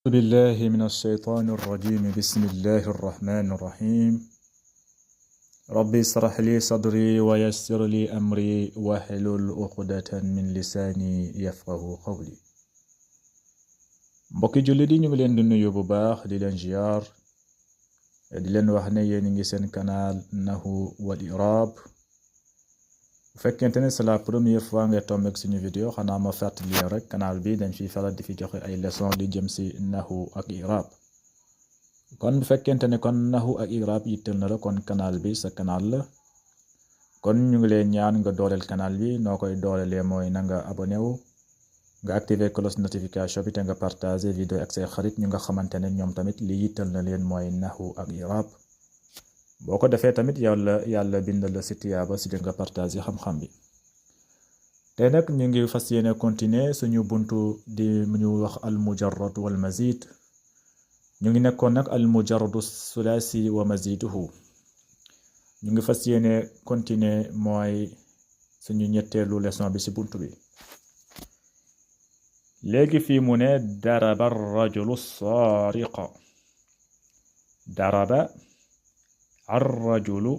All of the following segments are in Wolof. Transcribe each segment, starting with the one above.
أعوذ بالله من الشيطان الرجيم بسم الله الرحمن الرحيم ربي اشرح لي صدري ويسر لي أمري واحلل عقدة من لساني يفقه قولي mbokki jullit yi ñu ngi leen di nuyu bu baax di leen ziar di leen wax ne yéen ngi seen canal Nahwu wal I'rab bu fekkente ne c'est la première fois nga tombe ak suñu vidéo xanaa ma fàttali rek canal bi dañ fi faral di fi joxe ay leçons di jëm ci Nahwu ak I'rab kon bu fekkente ne kon Nahwu ak I'rab yitteel na la kon canal bi sa canal la kon ñu ngi leen ñaan nga dooleel canal bi noo koy doolelee mooy na nga abonné wu nga activer cloche notification bi te nga partager vidéo ak say xarit ñu nga xamante ne ñoom tamit li yitteel na leen mooy Nahwu ak I'rab boo ko defee tamit yàlla bindal la si tiyaaba si nga partager xam-xam bi te nag ñu ngi fas yéene continuer suñu buntu di ñu wax al mujarrad wal mazid ñu ngi nekkoon nag al mujarradu sulasi wa maziduhu ñu ngi fas yéene continuer mooy suñu ñetteelu leçon bi si buntu bi léegi fii mu ne daraba rajulu sariqa daraba arrajulu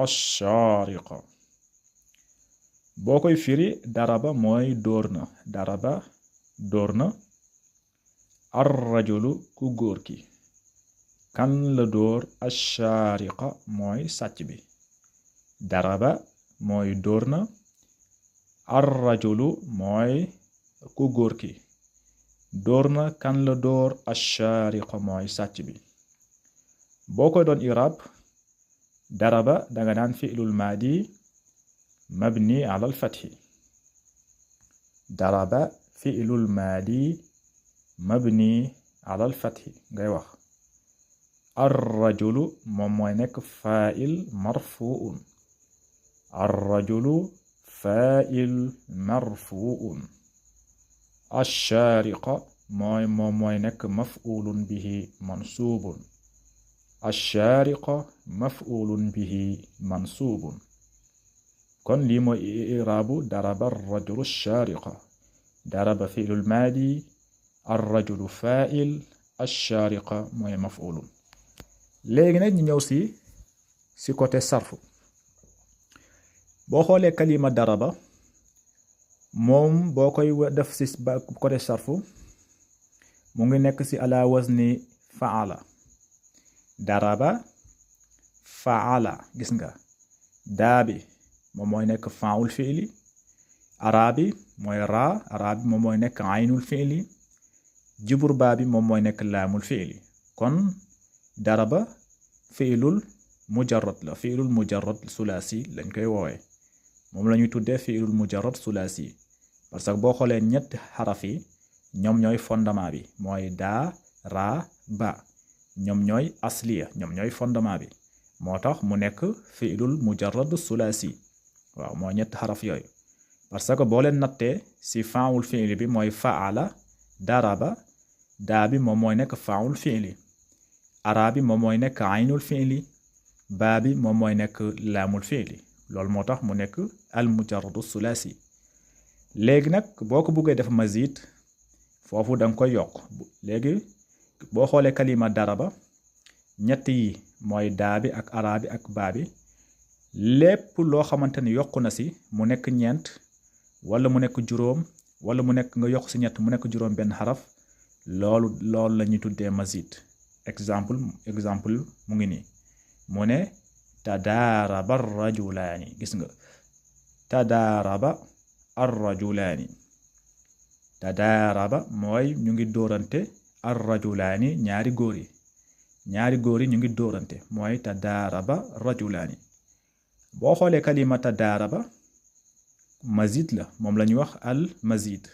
ash-shariqa boo koy firi daraba mooy dóor na daraba dóor na arrajulu ku góor ki kan la dóor ash-shariqa mooy sàcc bi daraba mooy dóor na arrajulu mooy ku góor ki dóor na kan la dóor ash-shariqa mooy sàcc bi boo koy doon i'rab daraba danga naan fi'lul maadi mabni ala al-fathi daraba fi'lul maadi mabni ala al-fathi ngay wax ar-rajulu moom mooy nekk fa'il marfu'un ar-rajulu fa'il marfu'un ash-shariqa moom mooy nekk maf'ulun bihi mansubun ash-shariqa maf'ulun bihi mansubun kon lii mooy i'raabu daraba ar-rajulu ash-shariqa daraba fi'lul maadi ar-rajulu fa'il ash-shariqa mooy maf'ulun léegi nag ñu ñëw si côté sarfu boo xoolee kalima daraba moom boo koy def si côté sarfu mu ngi nekk si ala wazni fa'ala daraba fa'ala gis nga daabi moom mooy nekk fa'ul fi'li arabi mooy arabi moom mooy nekk aynul fi'li jubur baabi moom mooy nekk laamul fi'li kon daraba fi'lul mujarrad la fi'lul mujarrad sulasi lañ koy woowee moom la ñuy tuddee fi'lul mujarrad sulasi parce que boo xoolee ñetti xaraf yi ñoom ñooy fondement bi mooy daa ra ba ñoom ñooy asliya ñoom ñooy fondement bi moo tax mu nekk fi'lul mujarrad sulasi waaw mooy ñetti xaraf yooyu parce que boo leen nattee si fa'ul fi'li bi mooy fa'ala daraba daa bi moom mooy nekk fa'ul fi'li ara bi moom mooy nekk aynul fi'li baa bi moom mooy nekk laamul fi'li loolu moo tax mu nekk al mujarradu sulasi léegi nag boo ko bëggee def mazid foofu da nga koy yokk léegi boo xoolee kalima daraba ñett yi mooy daa bi ak ara bi ak baa bi lépp loo xamante ni yokku na si mu nekk ñeent wala mu nekk juróom wala mu nekk nga yokk si ñett mu nekk juróom benn xaraf loolu la ñuy tuddee mazid exemple mu ngi nii mu ne tadaaraba ar-rajulaani gis nga tadaaraba ar-rajulaani tadaaraba mooy ñu ngi dóorante ar-rajulaani ñaari góor yi ñu ngi dóorante mooy tadaaraba rajulaani boo xoolee kalima tadaaraba mazid la moom la ñuy wax al mazid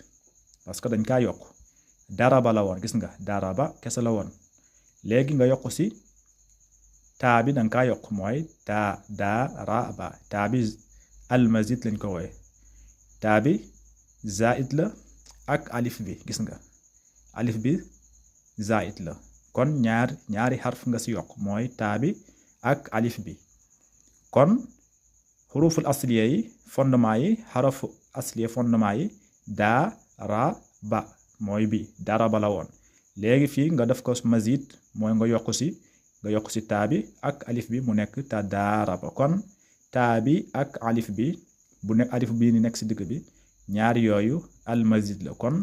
parce que dañ kaa yokk daraba la woon gis nga daraba kese la woon léegi nga yokk si taa bi danga kaa yokk mooy taa daa ra ba taa bi al mazid lañ ko wooye taa bi zaid la ak alif bi gis nga alif bi zaid la kon ñaari xarf nga si yokk mooy taa bi ak alif bi kon xuruful asliya yi fondement yi xarafu asliya fondement yi daa ra ba mooy bi daraba la woon léegi fii nga def ko mazid mooy nga yokk si taa bi ak alif bi mu nekk tadaaraba. kon taa bi ak alif bi bu nekk alif bi ni nekk si digg bi ñaari yooyu al mazid la. kon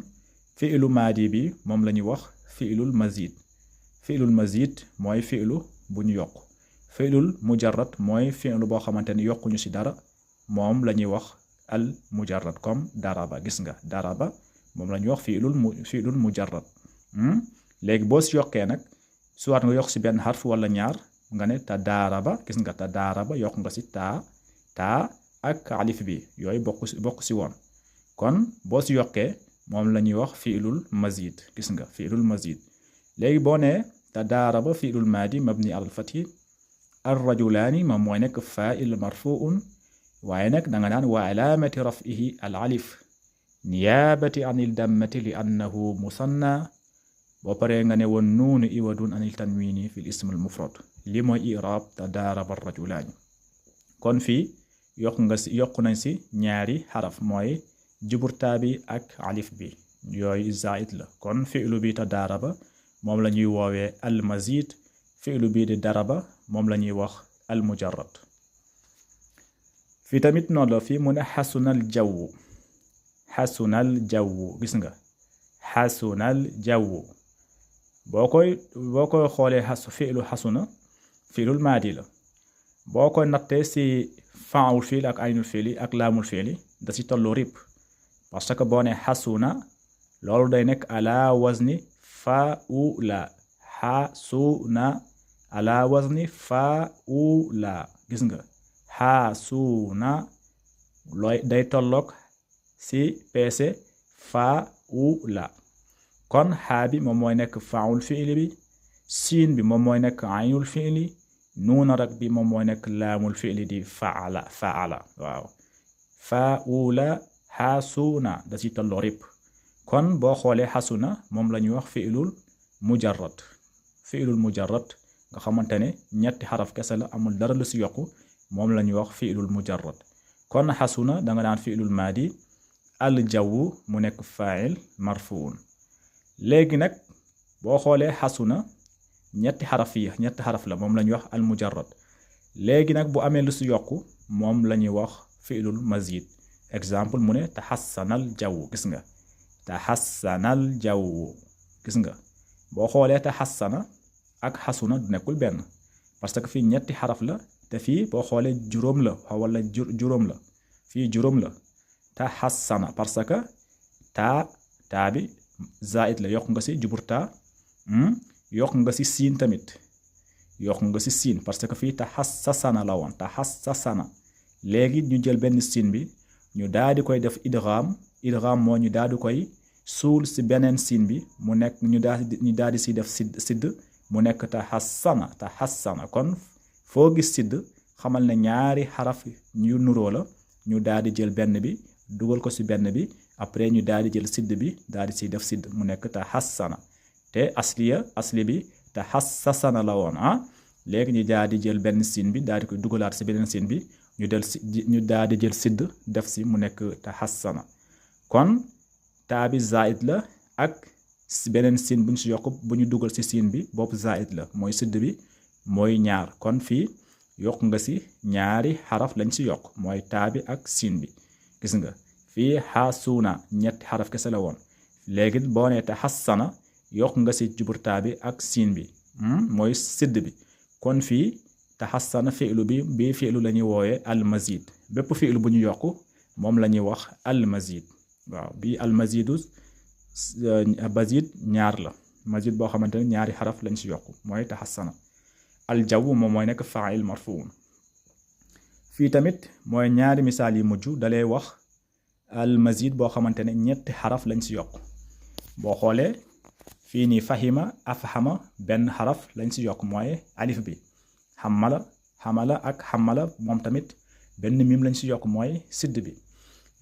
fi'lu maadi bi moom la ñuy wax fi'lul mazid. fi'lul mazid mooy fi'lu bu ñu yokk. fi'lul mujarrad mooy fi'lu boo xamante ni yokkuñu si dara moom la ñuy wax al mujarrad comme daraba. gis nga daraba moom la ñuy wax fi'lul mujarrad. léegi boo si yokkee nag soit nga yokk si benn xarf wala ñaar nga ne tadaaraba. gis nga tadaaraba yokk nga si taa ak alif bi yooyu bokk si woon. kon boo si yokkee moom la ñuy wax fi'lul mazid. gis nga fi'lul mazid. léegi boo nee tadaaraba fi'lul maadi mabni al fathi ar rajulaani moom mooy nekk fa'il marfuun waaye nag da nga naan wa alaamati raf'ihi al alif niyaabati anil dammati li annahu musanna. boo paree nga ne woon nuunu iwadun anil tanwini fil ism al mufrad. li mooy i'raab tadaaraba ar rajulaani. kon fii yokk nañ si ñaari xaraf mooy juburtaa bi ak alif bi yooyu zaid la. kon fi'lu bi tadaaraba moom la ñuy woowee al mazid. fi'lu bii di daraba moom la ñuy wax al mujarrad. fii tamit noonu la fii mu ne xasunal jawwu. gis nga xasunal jawwu boo koy xoolee fi'lu xasuna fi'lul maadi la. boo koy nattee si faawul fiil ak aynul fiili ak laamul fiili da si tollu rib parce que boo ne xasuna loolu day nekk ala wazni faula. xasuna ala wazni faula. gis nga xasuna looy day tolloog si peese faula. kon xaa bi moom mooy nekk faawul fiili bi siin bi moom mooy nekk aynul fiili nuuna rak bi moom mooy nekk laamul fiili di faala. waaw faula xasuna da si tolloo rib. kon boo xoolee xasuna moom la ñuy wax fi'lul mujarrad nga xamante ne ñetti xaraf kese la amul dara lu si yokku moom la ñuy wax fi'lul mujarrad. kon xasuna da nga naan fi'lul maadi al jawwu mu nekk fa'il marfuun. léegi nag boo xoolee xasuna ñetti xaraf la moom la ñuy wax al mujarrad. léegi nag bu amee lu si yokku moom la ñuy wax fi'lul mazid. exemple mu ne taxassanal jawwu. gis nga taxassanal jawwu. gis nga boo xoolee taxassana ak xasuna du nekkul benn parce que fii ñetti xaraf la te fii boo xoolee juróom la wala juróom la. fii juróom la taxassana parce que taa bi zaid la yokk nga si juburtaa. yokk nga si siin tamit yokk nga si siin parce que fii taxassasana la woon taxassasana. léegi ñu jël benn siin bi ñu daal di koy def idgham moo ñu daal di koy suul si beneen siin bi mu nekk ñu daal di si def sidd mu nekk taxassana. kon foo gis sidd xamal ne ñaari xaraf yu nuroo la ñu daal di jël benn bi dugal ko si benn bi après ñu daal di jël sidd bi daal di si def sidd mu nekk taxassana. te asli bi taxassasana la woon léegi ñu daal di jël benn siin bi daal di koy dugalaat si beneen siin bi ñu daal di jël sidd def si mu nekk taxassana. kon taa bi zaid la ak beneen siin bu ñu si yokk bu ñu dugal si siin bi boobu zaid la mooy sidd bi mooy ñaar. kon fii yokk nga si ñaari xaraf lañ si yokk mooy taa bi ak siin bi. gis nga fii xaasuna ñetti xaraf kese la woon. léegi boo nee taxassana yokk nga si juburtaa bi ak siin bi mooy sidd bi. kon fii taxassana fi'lu bi fi'lu la ñuy wooyee al mazid. bépp fi'lu bu ñu yokk moom la ñuy wax al mazid. waaw bii al mazidu mazid ñaar la mazid boo xamante ne ñaari xaraf lañ si yokk mooy taxassana. al jaww moom mooy nekk fa'il marfuun. fii tamit mooy ñaari misaal yi mujj dalay wax al mazid boo xamante ne ñetti xaraf lañ si yokk. boo xoolee fii nii fahima afhama benn xaraf lañ si yokk mooy alif bi. xamala ak xamala moom tamit benn mim lañ si yokk mooy sidd bi.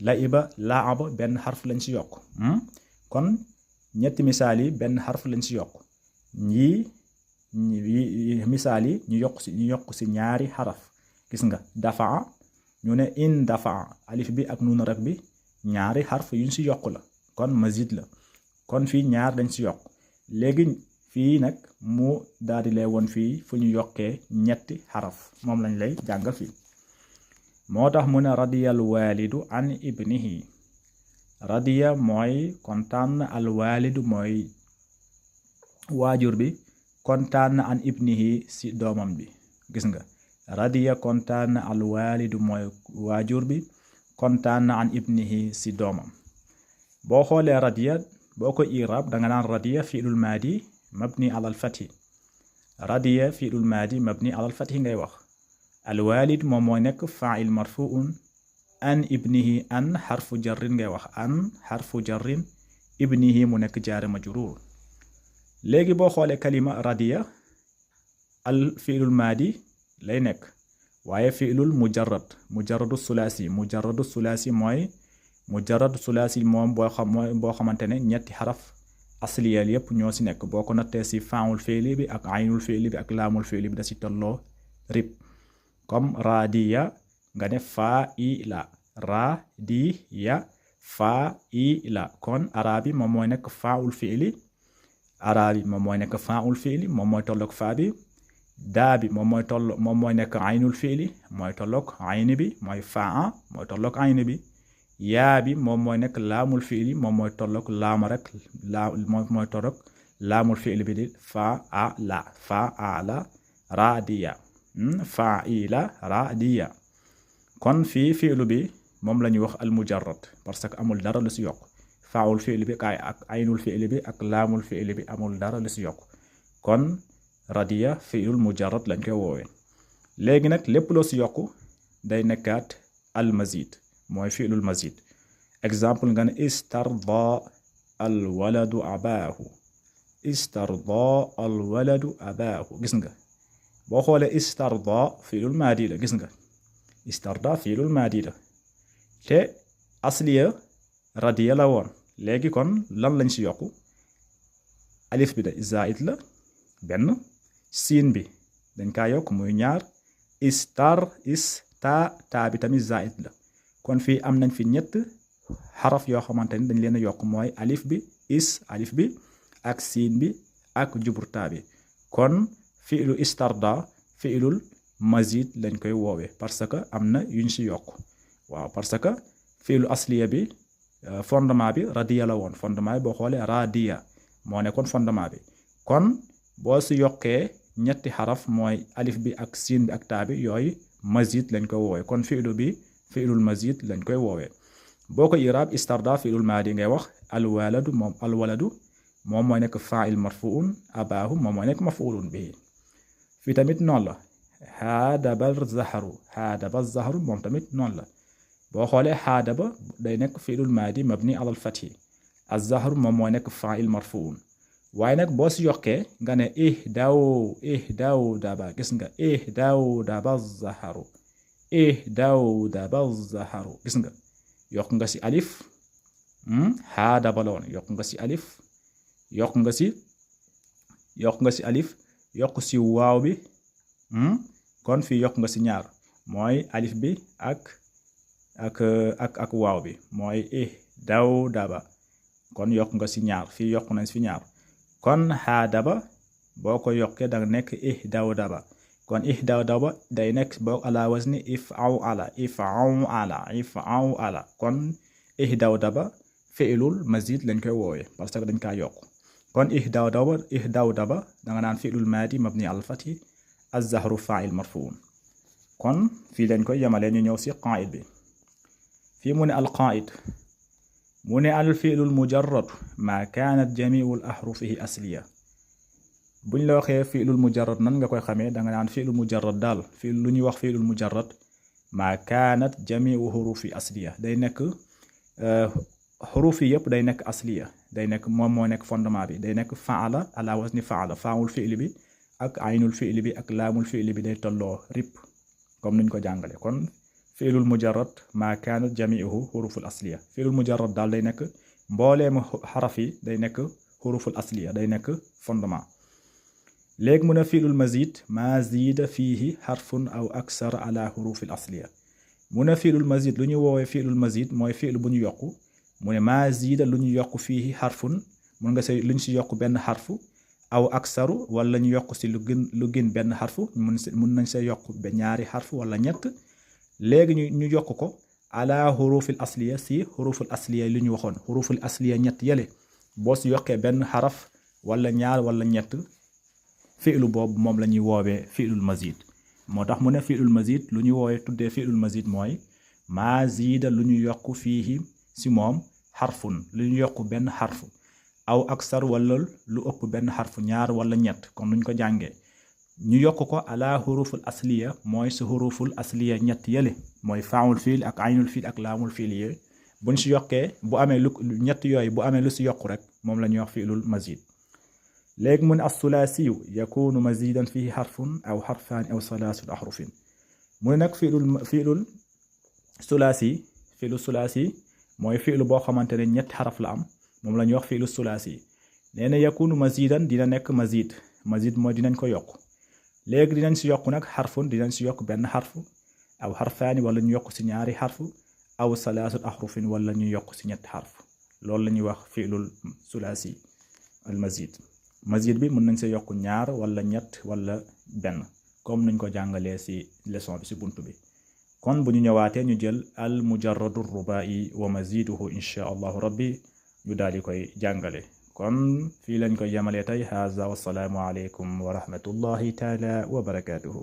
laiba laaba benn xarf lañ si yokk. kon ñetti misaal yi benn xarf lañ si yokk. yii misaal yi ñu yokk si ñaari xaraf. gis nga dafaa ñu ne in dafaa alif bi ak nuun rek bi ñaari xarf yuñ si yokk la kon mazid la. kon fii ñaar dañ si yokk. léegi fii nag mu daal di lay woon fii fu ñu yokkee ñetti xaraf moom lañ lay jàngal fii moo tax mu ne radiyal walidu an ibnihi radiya mooy kontaan na al walidu mooy waajur bi kontaan na an ibnihi si doomam bi gis nga radiya kontaan na al walidu mooy waajur bi kontaan na an ibnihi si doomam boo xoolee radiya boo ko irab da nga naan radiya fi'lul maadi mabni alal fathi radiya fi'lul maadi mabni alal fathi ngay wax al walid moom mooy nekk fa'il marfu'un an ibnihi an xarfu jarrin ngay wax an xarfu jarrin ibnihi mu nekk jaare majruur léegi boo xoolee kalima radiya al fi'lul maadi lay nekk waaye fi'lul mujarradu sulaasi mooy mujarradu sulaasi moom boo xamante ne ñetti xaraf asliyal yépp ñoo si nekk boo ko nattee si faa'ul fi'li bi ak aynul fi'li bi ak laamul fi'li bi da si tolloo rib comme radiya nga ne fa'ila radiya fa'ila kon arabi moom mooy nekk faa'ul fi'li moom mooy tolloog faa bi daa bi moom mooy nekk aynul fi'li mooy tolloog ayni bi mooy fa'a mooy tolloog ayni bi yaa bi moom mooy nekk laamul fi'li moom mooy tolloog laama rek mooy tolloog laamul fi'li bi di fa'ala radiya fa'ila radiya kon fii fi'lu bi moom la ñuy wax al mujarrad parce que amul dara lu si yokk faa'ul fi'li bi ak aynul fi'li bi ak laamul fi'li bi amul dara lu si yokk kon radiya fi'lul mujarrad lañ koy woowee léegi nag lépp loo si yokk day nekkaat al mazid mooy fi'lul mazid exemple nga ne istarda al waladu abaahu gis nga boo xoolee istarda fi'lul maadi la gis nga istarda fi'lul maadi la te asliya radiya la woon léegi kon lan lañ si yokku alif bi da zaid la benn siin bi dañ kaa yokk muy ñaar taa bi tamit zaid la kon fii am nañ fi ñett xaraf yoo xamante ni dañ leen a yokk mooy alif bi ak siin bi ak juburtaa bi kon fi'lu istarda fi'lul mazid lañ koy woowee parce que am na yuñ si yokk waaw parce que fi'lu asliya bi fondement bi radiya la woon fondement bi boo xoolee radiya moo nekkoon fondement bi kon boo si yokkee ñetti xaraf mooy alif bi ak siin bi ak taa bi yooyu mazid lañ koy woowee kon fi'lu bi fi'lul mazid lañ koy woowee boo ko irab istarda fi'lul maadi ngay wax alwaladu moom mooy nekk fa'il marfu'un abaahu moom mooy nekk maf'ulun bihi fii tamit noonu la haadaba zahru moom tamit noonu la boo xoolee haadaba day nekk fi'lul maadi mabni alal fathi az-zahru moom mooy nekk fa'il marfu'un waaye nag boo si yokkee nga ne ihdaw daba gis nga ihdaw daba zahru gis nga yokk nga si alif haadaba la woon yokk nga si alif yokk si waaw bi kon fii yokk nga si ñaar mooy alif bi ak waaw bi mooy ihdaw daba kon yokk nga si ñaar fii yokk nañ si ñaar kon haadaba boo ko yokkee danga nekk ihdaw daba kon ihdaw daba day nekk boo ala wazni if'aw ala kon ihdaw daba fi'lul mazid lañ koy woowee parce que dañ kaa yokk kon ihdaw daba danga naan fi'lul maadi mabni al fathi az-zahru fa'il marfu'un kon fii lañ koy yemalee ñu ñëw si qaa'id bi fii mu ne al qaa'id mu ne al fi'lul mujarrad ma kaanat jami'ul ahrufihi asliya buñ la waxee fi'lul mujarrad nan nga koy xamee danga naan fi'lul mujarrad daal fii lu ñuy wax fi'lul mujarrad ma kaanat jami'u hurufi asliya day nekk xuruf yi yëpp day nekk asliya day nekk moom moo nekk fondement bi day nekk fa'ala ala wazni fa'ala fa'ul fi'li bi ak aynul fi'li bi ak laamul fi'li bi day tolloo rip comme niñ ko jàngale kon fi'lul mujarrad ma kaanat jami'uhu huruful asliya fi'lul mujarrad daal day nekk mbooleemu xaraf yi day nekk huruful asliya day nekk fondement léegi mu ne fi'lul mazid ma zida fiihi xarfun aw aksar ala hurufil asliya mu ne fi'lul mazid lu ñu woowee fi'lul mazid mooy fi'lu bu ñu yokku mu ne ma zida lu ñu yokk fiihi xarfun mun nga see luñ si yokk benn xarfu aw aksaru wala ñu yokk si lu gën benn xarfu mun nañ see yokk ba ñaari xarfu wala ñett léegi ñu yokk ko ala xurufil asliya si xuruful asliya li ñu waxoon xuruful asliya ñett yële boo si yokkee benn xaraf wala ñaar wala ñett fi'lu boobu moom la ñuy woowee fi'lul mazid moo tax mu ne fi'lul mazid lu ñuy woowee tuddee fi'lul mazid mooy maa ziida lu ñu yokk fii si moom xarfun lu ñu yokk benn xarfu aw aksar wala lu ëpp benn xarfu ñaar wala ñett comme nuñ ko jàngee ñu yokk ko ala xuruful asliya mooy si xuruful asliya ñett yële mooy faamul fiil ak aynul fiil ak laamul fiil yooyu buñ si yokkee bu amee lu ñett yooyu bu amee lu si yokku rek moom la ñuy wax fiilul mazid léegi mu ne as-sulaasiyu yakunu mazidan fihi xarfun aw xarfaani aw salaasu axrufin mu ne nag fiilul sulaasi mooy fiilu boo xamante ne ñetti xaraf la am moom la ñuy wax fiilu sulaasi nee na yakunu mazidan dina nekk mazid mooy dinañ ko yokk léegi dinañ si yokk nag xarfun dinañ si yokk benn xarfu aw xarfaani wala ñu yokk si ñaari xarfu aw salaasu axrufin wala ñu yokk si ñetti xarfu loolu la ñuy wax fiilul sulaasi al mazid bi mën nañ see yokk ñaar wala ñett wala benn comme nuñ ko jàngalee si leçon bi si bunt bi kon bu ñu ñëwaatee ñu jël al mujarradu rubai wa maziduhu insha allahu rabbi ñu daal di koy jàngale kon fii lañ koy yemalee tey haza wassalaamu aleykum wa rahmatullahi taala wa barakatuhu